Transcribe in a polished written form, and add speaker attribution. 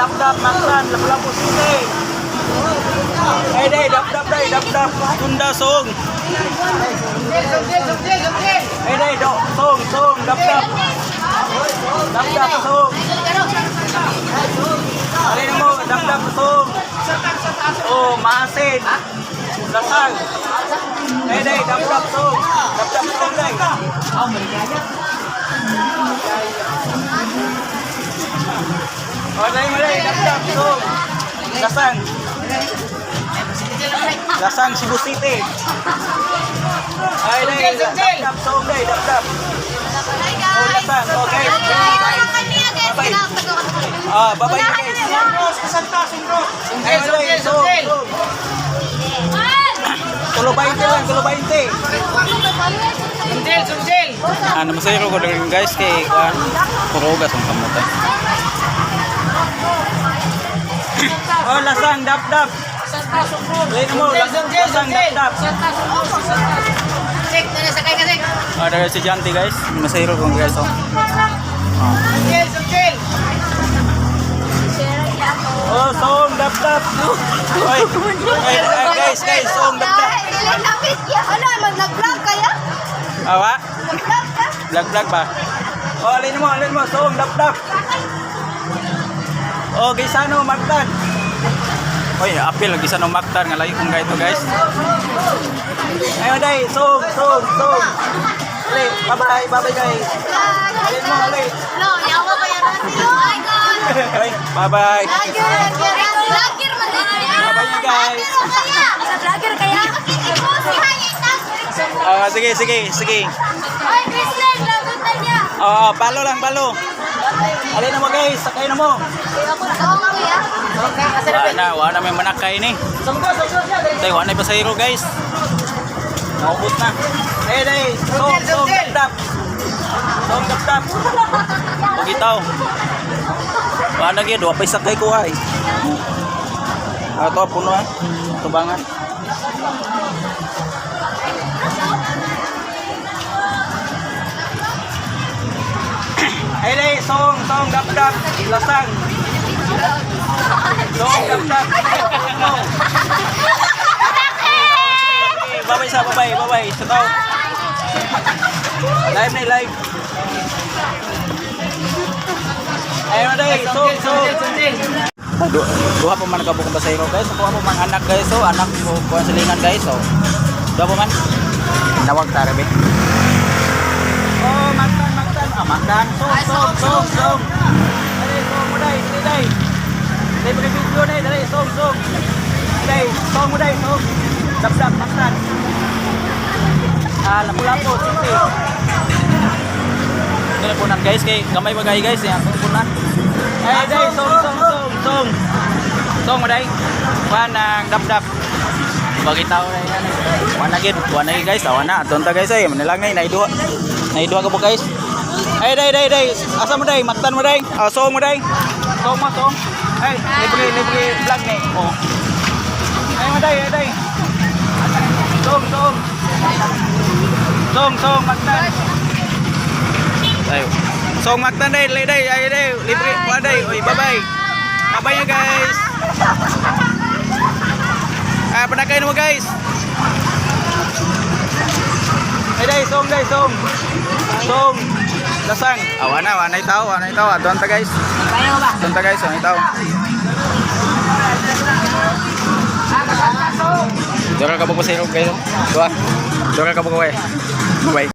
Speaker 1: Dap-dap, Mactan, Lapu-Lapu City. Ay, day, dap-dap, day, dap-dap. Tunda, song. Ay, day, do, song, song, dap-dap. Dap-dap, song. Alin mo, dap-dap, song. Oh, maasin. Lasag. Ay, day, dap-dap, song. Dap-dap, song, day. Oh, day, mo, day, dap-dap, song. Lasang. Lasang, Cebu City. Ay, day, dap-dap, song, day, dap-dap. Oh, lasang, okay. Bye-bye. Ah, bye-bye na, guys. Ay, day, song, song. Tulo 20 lang, tulo 20.
Speaker 2: Sundel, sundel.
Speaker 1: Ano masaya ko rin, guys, kay kuan purugas ang kamutan. Oh, lasang dap dap. Lay mo, lasang dap dap.
Speaker 2: Sek, na sakay ka, sek.
Speaker 1: Ah, dahil si Janti, guys, masaya ko guys, oh.
Speaker 2: Sundel, sundel.
Speaker 1: Oh, song dap dap. Oy, ay, ay, guys, guys, song dap dap.
Speaker 3: Nag-vlog kaya?
Speaker 1: Awa,
Speaker 3: Nag-vlog ka?
Speaker 1: vlog vlog ba? Oh, alin mo, song dap dap. Oh, Gisano Mactan. Oy, apil Gisano Mactan nga layo kong ito, guys. Ayun day, song, song, song. Ali, bye-bye, bye-bye, guys. Alin mo, ali.
Speaker 3: No, yawa ba yan? Hi, God.
Speaker 1: Ay, bye-bye.
Speaker 3: Vlogger man din.
Speaker 1: Bye-bye, guys.
Speaker 3: Vlogger kaya?
Speaker 1: Ah, sige, sige, sige.
Speaker 3: Ay, Christian, lagot na niya.
Speaker 1: Oo, palo lang, palo. Alin na mo, guys, sakay na mo. Wala na, wala na may manakay ni. Tay, wala na pasahero, guys. Naubos na. Eh, day, song, song, tap tap. Song, tap tap. Huwag itaw. Wala na gyud, wa pa'y sakay ko ay. Ah, to puno ah. Tubangan. Ay, day, song, song, dap dap, lasang. Song, dap dap. No. Okay, bye-bye sa, bye-bye, bye-bye. Sa tao. Live na, live. Ayun na, day, song, song.
Speaker 2: Sundel.
Speaker 1: Duha pa man kabukong pasahero, guys. Duha pa man anak, guys. So anak ko kuan silingan, guys. So duha pa man. Nawag tara be. Oh, magtan magtan. Ah, magtan. Song song song song. Dali song mo dai, dali dai. Dali pre video dai, dali song song. Dai, song mo dai, song. Dap dap magtan. Ah, Lapu-Lapu City. Kaya punan, guys, kay gamay pa kay guys, yan punan. Ay, dai, song song song song. Song mo dai. Kuan ang dap dap. Bagi tao na yan. Wala gid, wala gid, guys, awa na. Aton ta, guys, ay manilang na naiduha. Naiduha ka po, guys. Ay, dai dai dai. Asa mo dai? Mactan mo dai? Ah, song mo dai. Song mo song. Ay, libre libre vlog ni. Oh. Ay, mo dai, ay dai. Song song. Song song Mactan. Ayo. Song Mactan dai, dai dai, ay dai, libre wa dai. Oy, bye bye. Bye bye guys. Ah, panakain mo, guys. Ay dai, song dai, song. Song. Lasang. Ah, wana, wana itaw, wana itaw. Aduan ta, guys. Aduan ta, guys, wana itaw. Dora ka po sa guys. Dua. Dora ka po ko eh. Bye.